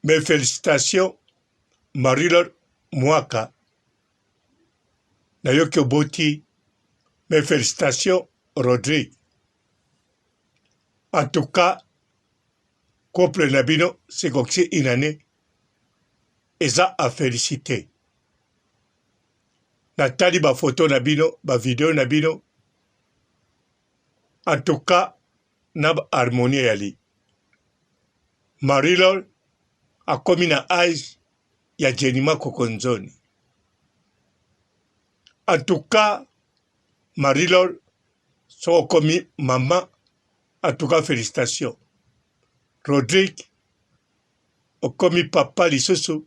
Mes felicitations Marie-Laure Mwaka nayoki oboti mes felicitations Rodrigue en tout cas couple na bino sekokisi une année eza à feliciter natali ba photo na bino ba video na bino en tout cas na harmonie eyali Marie-Laure akomi na age ya Jenima Kokonzoni en tout cas Marie-Laure soki okomi mama en tout cas félicitations Rodrigue okomi papa lisusu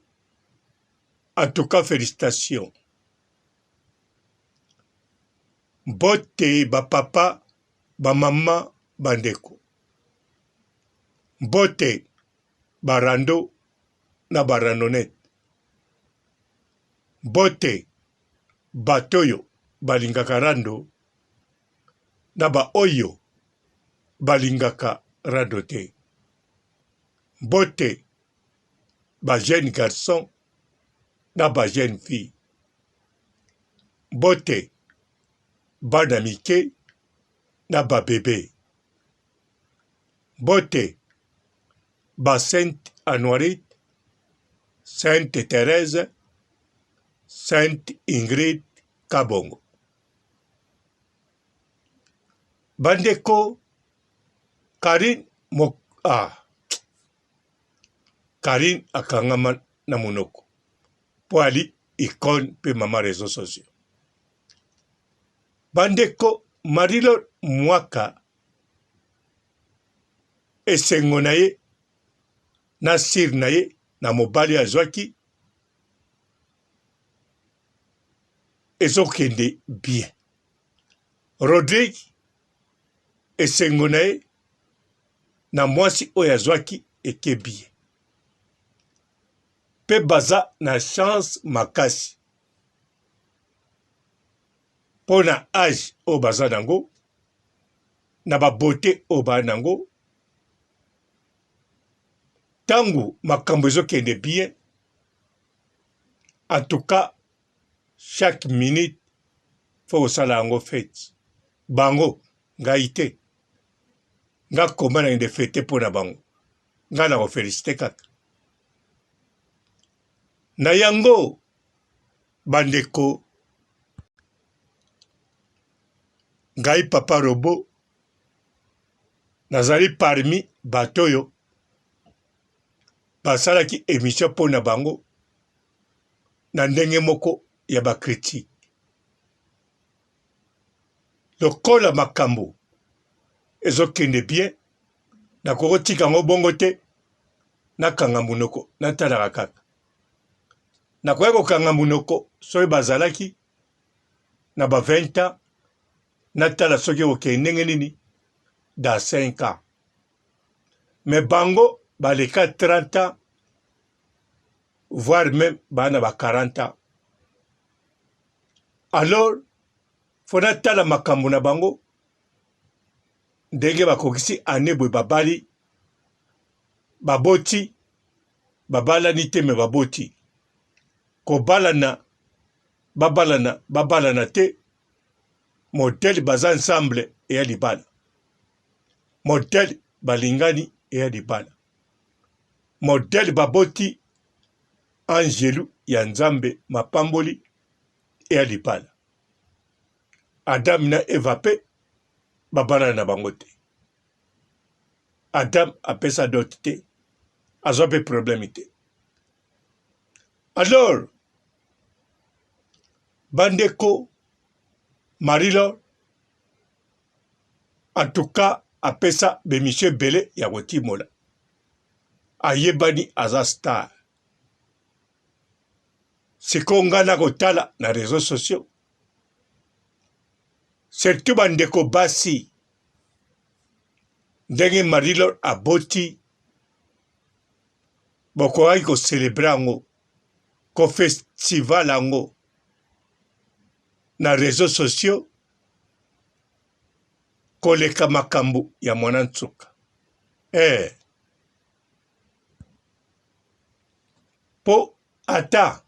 en tout cas félicitations mbote ba papa ba mama ba ndeko mbote ba rando na ba randonnette mbote bato oyo balingaka rando na ba oyo balingaka rando te mbote ba jeune garçon na ba jeune fille mbote bana mike na ba bebe mbote ba sainte Anuarite, sainte Therèse, sainte Ingrid Kabongo. Bandeko Carine mo ah Carine akangama na monoko mpo ali icone mpe mama réseaux sociaux. Bandeko Marie-Laure Mwaka esengo na ye na sire na ye na mobali azwaki ezokende bien. Rodrigue esengo na ye na mwasi oyo azwaki ekebi ye mpe baza na chance makasi mpo na age oyo baza nango na ba beaute oyo baa nango ntango makambo ezokende bien en tout cas chaque minute fo kosala yango fete bango ngai te nga koma na ende fete mpo na bango ngai na kofelisite kaka na yango bandeko ngai papa robo nazali parmi bato oyo basalaki emission mpo na bango na ndenge moko ya ba critique lokola makambo ezokende bien nakoki kotika yango bongo te nakanga monoko natalaka kaka nakoki kokanga monoko soki bazalaki na ba 20 ans natala soki okende ndenge nini dans 5 ans mais bango baleka 30 ans voire même baa na ba 40 ans alors fo natala makambo na bango ndenge bakokisi année boye babali baboti babalani te me baboti kobalana babalana babalana te modele baza ensemble eya libala modele balingani eya libala modele baboti angelu ya nzambe mapamboli eya libala adam na eva mpe babalana na bango te adam apesa dot te azwa mpe problème te alors bandeko marie-laure en tout cas apesa bemission ebele ya kotimola ayebani aza star sikoyo ngai nakotala na réseau sociaux surtout bandeko basi ndenge marie-laure aboti bokokaki kocelebre yango kofestival yango na réseaux sociaux koleka makambo ya mwana nsuka eh. Mpo ata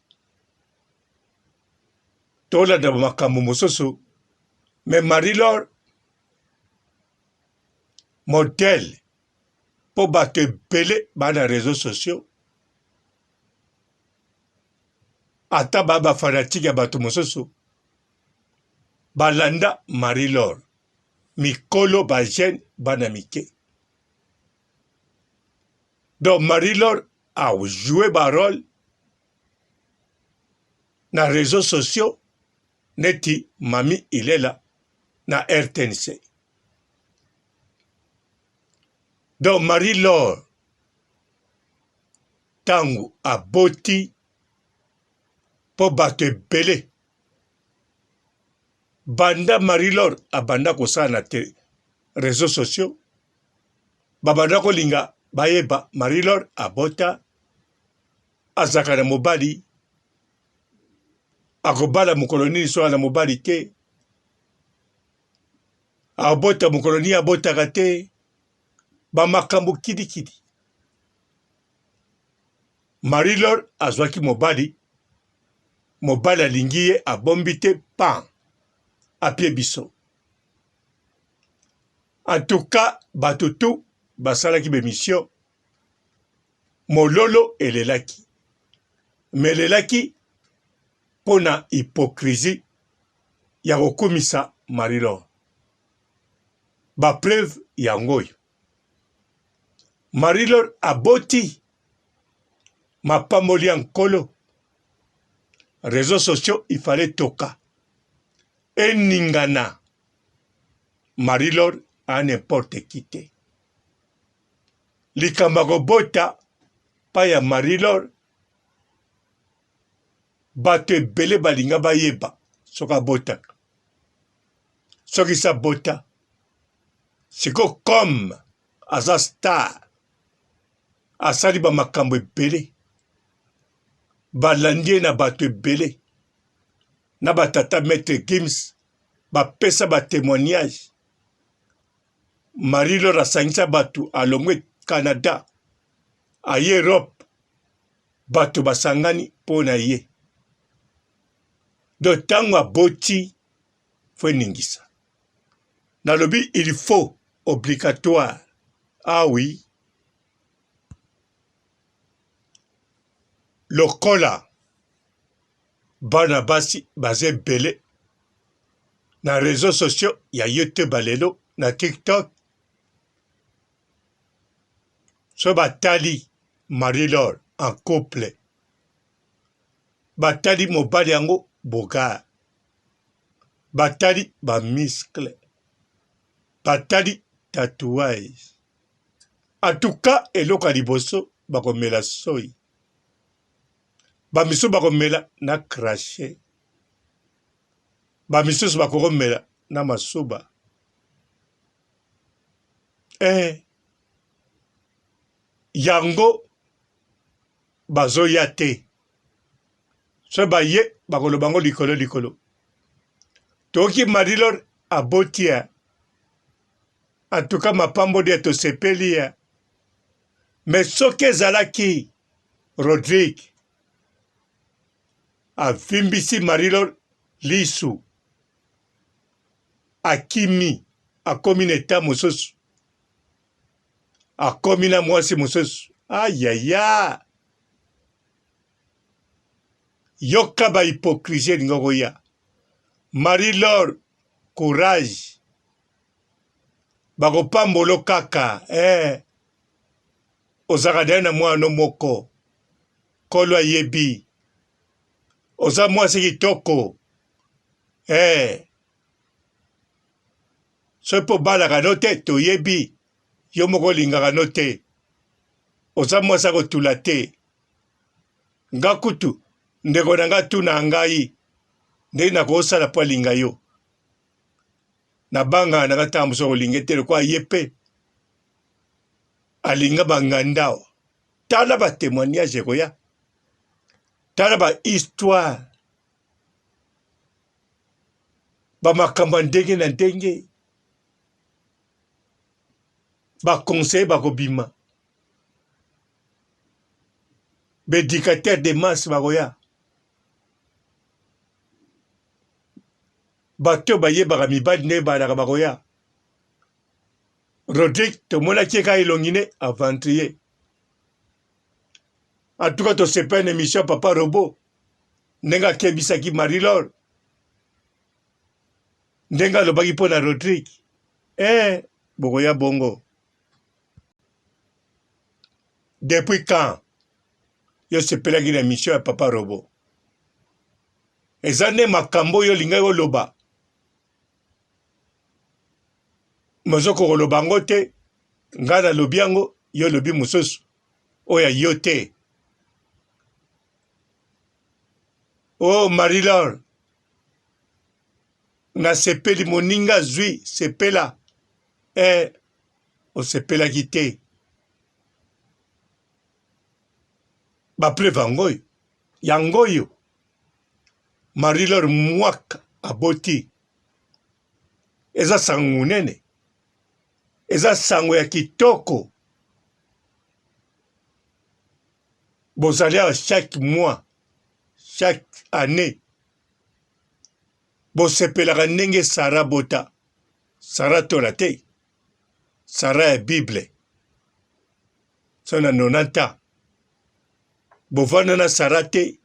tolanda makambo mosusu, mais Marie Laure modèle mpo bato ebele ba na réseaux sociaux ata ba ba fanatique ya bato mosusu balanda Marie Laure mikolo ba jeune bana mike. Donc Marie Laure a joué ba role na réseaux sociaux neti Mami Ilela na RTNC. Donc Marie Laure ntango aboti mpo bato ebele banda Marie Laure abanda kosala na te réseaux sociaux babanda kolinga bayeba Marie Laure abota azalaka na mobali akobala mokolo nini soki na mobali te abota mokolo nini abotaka te bamakambo kilikili Marie Laure azwaki mobali mobali alingi ye abombi te pan apie biso en tout cas bato tout basalaki bemission mololo elelaki me elelaki mpo na hypocrisie ya kokumisa Marie Laure ba preuve yango oyo Marie Laure aboti mapamboli ya nkolo réseaux sociaux il fallait toka eningana Marie Laure a n'importe qui te likambo ya kobota pa ya Marie Laure bato ebele balinga bayeba soki abotaka soki si abota siko comme aza star asali ba makambo ebele balandi ye na bato ebele na ba tata maître Gims bapesa ba témoignage Marie Laure asangisa bato alongwe Canada aye Europe bato basangani mpo na ye donc ntango aboti fo eningisa nalobi il faut obligatoire ah oui lokola bana basi baza ebele na réseaux sociaux ya youtube lelo na tiktok so batali marie lor en couple batali mobali yango bogar batali ba muscle batali tatouage en tout cas eloko ya liboso bakomela soyi ba misusu bakomela na crache ba misusu bakokomela na masuba eh yango bazoya te soki baye bakoloba yango likolo likolo toyoki marilor aboti ya antuka mapamboli ya tosepeli ya me soki ezalaki rodrigue avimbisi marilor lisu akimi akomi na eta mosusu akomi na mwasi mosusu ayaya yoka ba hypocrisie elingi koya marie lor courage bakopambolo kaka eh. Ozalaka deja na mwana no moko kolo ayebi oza mwasi kitoko eh. Soki mpo obalaka no te toyebi yo moko olingaka no te oza mwasi ya kotula te nga kutu ndeko na nga tuna ngai ndenge nakosala mpo alinga yo nabangaka na nga ntango mosusu akolinga te lokola ye mpe alinga banganda awa tala ba témoignage ekoya tala ba histoire bamakambo ya ndenge na ndenge baconseille bakobima. Baeducateur de masse bakoya. Bato oyo bayebaka mibali ndenge balaka bakoya. Rodrigue tomonaki ye kaka elongi ne aventurier. En tout cas tosepeli na emission ya papa robot ndenge akebisaki Marie Laure ndenge alobaki mpo na Rodrigue eh bokoya bongo depuis quand yo osepelaki na emission ya papa robot eza nde makambo oyo olingaki oloba mozokoka koloba yango te ngai nalobi yango yo olobi mosusu oyo ya yo te oh marie laure nasepeli moninga azwi sepela eh, osepelaki te bapreuve yango oyo yango oyo marie laure mwaka aboti eza sango monene eza sango ya kitoko bozali awa chaque mois chaque année bosepelaka ndenge sara bota sara tola te sara ya bible so na 90 ans bovanda na sara te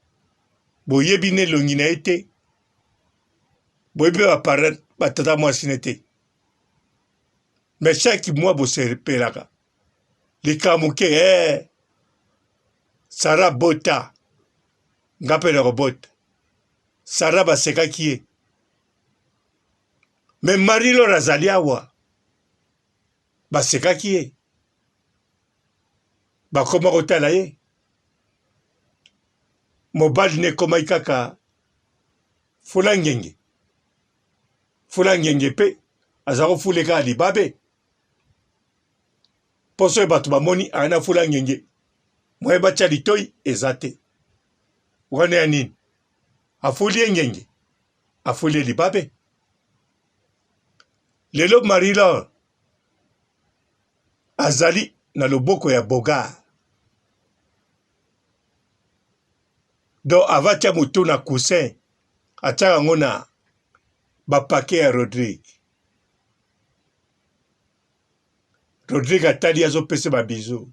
boyebi na elongi na ye te boyebi mpe batata mwasi ne te mais chaque mois bosepelaka likambo moke eh, sara bota nga mpe nakobota sara basekaki ye me marie lor azali awa basekaki ye bakoma kotala ye mobali ne ekomaki kaka fula ngenge fula ngenge mpe aza kofule kaka libabe mpo soki bato bamoni aya na fula ngenge moye batya litoi eza te wana ya nini afuli ye ngenge afuli ye libabe lelo marie lor azali na loboko ya bogar donc avatya motu na coussin atiaka yango na bapake ya rodrigue rodrigue atali azopesa babizu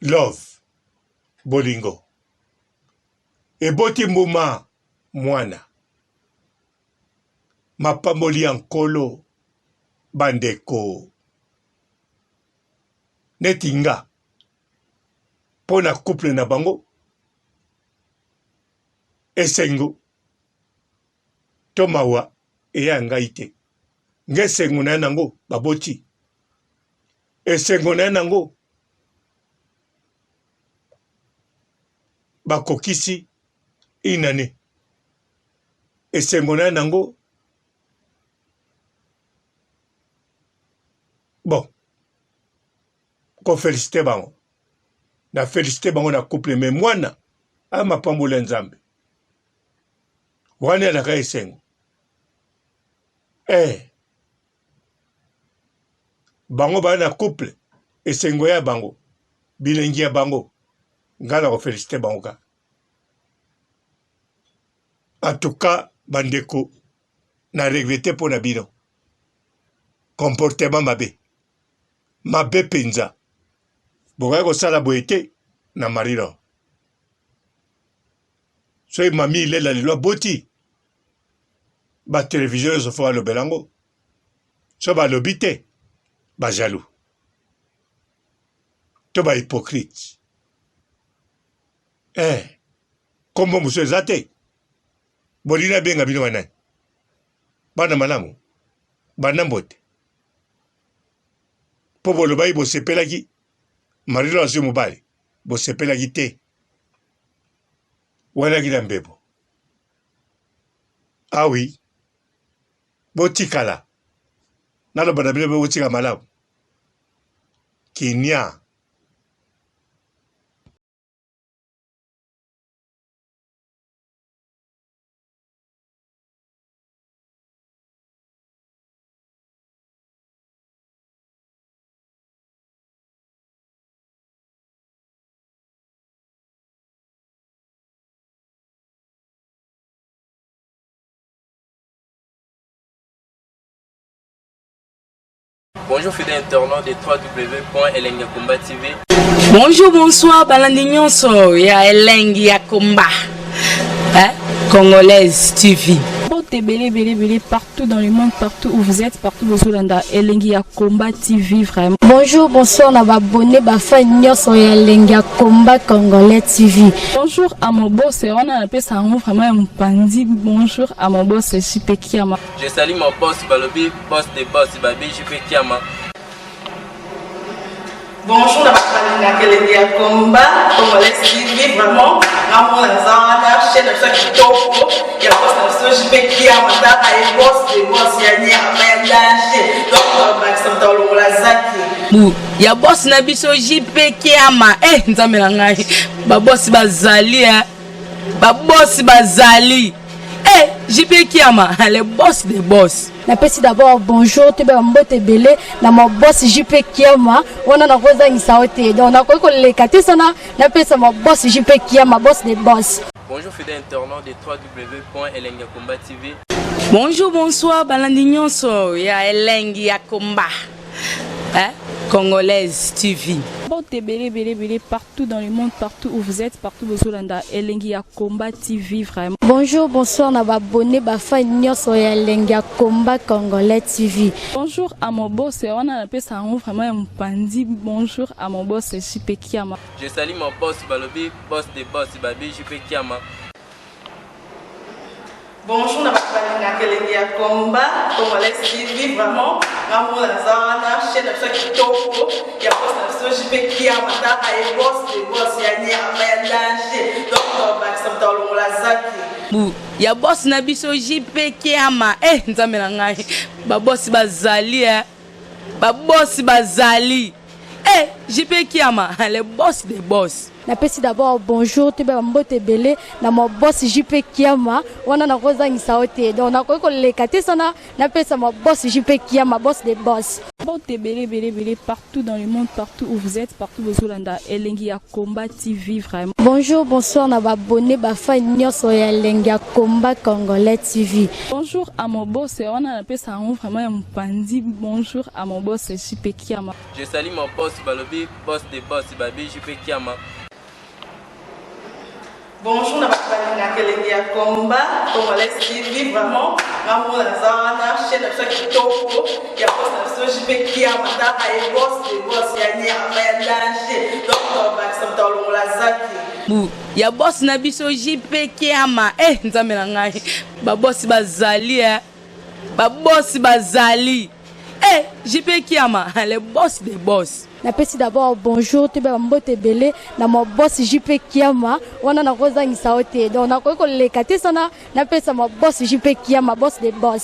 love bolingo eboti mbuma mwana mapamboli ya nkolo bandeko neti nga mpo na couple na bango esengo to mawa eya ya ngai te nga esengo na ya nango baboti esengo na ya nango bakokisi inane esengo na ya nango bon kofelisite bango na felicite bango na couple me mwana aya mapamboli ya nzambe wana elaka esengo eh bango baa na couple esengo ya bango bilengi ya bango ngai na kofelisite bango kaka en tout cas bandeko na regrete mpo na bino comportement mabe mabe mpenza bokaki kosala boye te na marilo soki mami ilela lelo aboti batelevizio nyonso fo balobela yango so balobi te bajaloux to bahypocrite eh, kombo mosusu eza te bolingi nabenga bino banani bana malamu bana mbote mpo bolobaki bosepelaki marilo azwi mobali bosepelaki te wanaki na mbebo awi ah botikala naloba na bino mpe botika malamu kinia Bonjour fidèles internautes de www.elengiyakomba TV. Bonjour, bonsoir, balandi nyonso ya Elengi ya Komba. Hein? Congolaise TV. Mbote ebele ebele ebele partout dans le monde, partout où vous êtes, partout bozolanda Elengi ya Combat TV vraiment. Bonjour, bonsoir na ba abonné ba fan nyonso ya Elengi ya Combat Congolais TV. Bonjour à mon boss, wana napesa yango vraiment ya mopanzi. Bonjour à mon boss JP Kiama. Je salue mon boss Balobi, boss de boss Babi JP Kiama. Bonjour na bato balingaka elengi ya combat congolais TV vraiment ngamona naza wana chaîne na biso ya kitoko ya boss na biso JP Kiama tala ye boss de boss ya nyama ya danger donc bakisa moto alongola zaki Bu ya boss na biso JP Kiama eh nzambe na ngai ba boss bazali eh ba boss bazali eh JP Kiama le boss de boss. Napesi d'abord bonjour toyeba ba mbote ebele na ma boss JP Kiama wana nakozangisa yo te donc nakoki koleka te sana napesa ma boss JP Kiama boss de boss. Bonjour fidèles internautes de www.elengiyakomba TV. Bonjour, bonsoir, balandi nyonso ya Elengi ya Komba. Hein? Congolaise TV. Mbote ebele ebele ebele partout dans le monde, partout où vous êtes, partout bozolanda Elengi ya Combat TV vraiment. Bonjour, bonsoir na ba abonné ba fan nyonso ya Elengi ya Combat Congolais TV. Bonjour à mon boss, wana napesa yango vraiment ya mopanzi. Bonjour à mon boss JP Kiama. Je salue mon boss Balobi, boss de boss Babi JP Kiama. Bonjour na bato balingaka elengi ya combat congolais TV vraiment ngamona naza wana chaîne na biso ya kitoko ya boss na biso JP Kiama tala ye boss de boss ya nyama ya danger donc bakisa moto alongola zaki Bu ya boss na biso JP Kiama eh nzambe na ngai ba boss bazali eh ba boss bazali eh JP Kiama le boss de boss. Napesi d'abord bonjour toyeba ba mbote ebele na ma boss JP Kiama wana nakozangisa yo te donc nakoki koleka te sana napesa ma boss JP Kiama boss de boss. Mbote ebele ebele ebele partout dans le monde, partout où vous êtes, partout bozolanda Elengi ya Combat TV vraiment. Bonjour, bonsoir na ba abonné ba fan nyonso ya Elengi ya Combat Congolais TV. Bonjour à mon boss, wana napesa yango vraiment ya mopanzi. Bonjour à mon boss JP Kiama. Je salue mon boss Balobi, boss de boss Babi JP Kiama. Bonjour na bato balingaka elengi ya combat congolais TV vraiment ngamona naza wana chaîne na biso ya kitoko ya boss na biso JP Kiama tala ye boss de boss ya nyama ya danger donc bakisa moto alongola zaki Bu ya boss na biso JP Kiama eh nzambe na ngai ba boss bazali eh ba boss bazali eh JP Kiama le boss de boss. Napesi d'abord bonjour toyeba ba mbote ebele na ma boss JP Kiama wana nakozangisa yo te donc nakoki koleka te sana napesa ma boss JP Kiama boss de boss.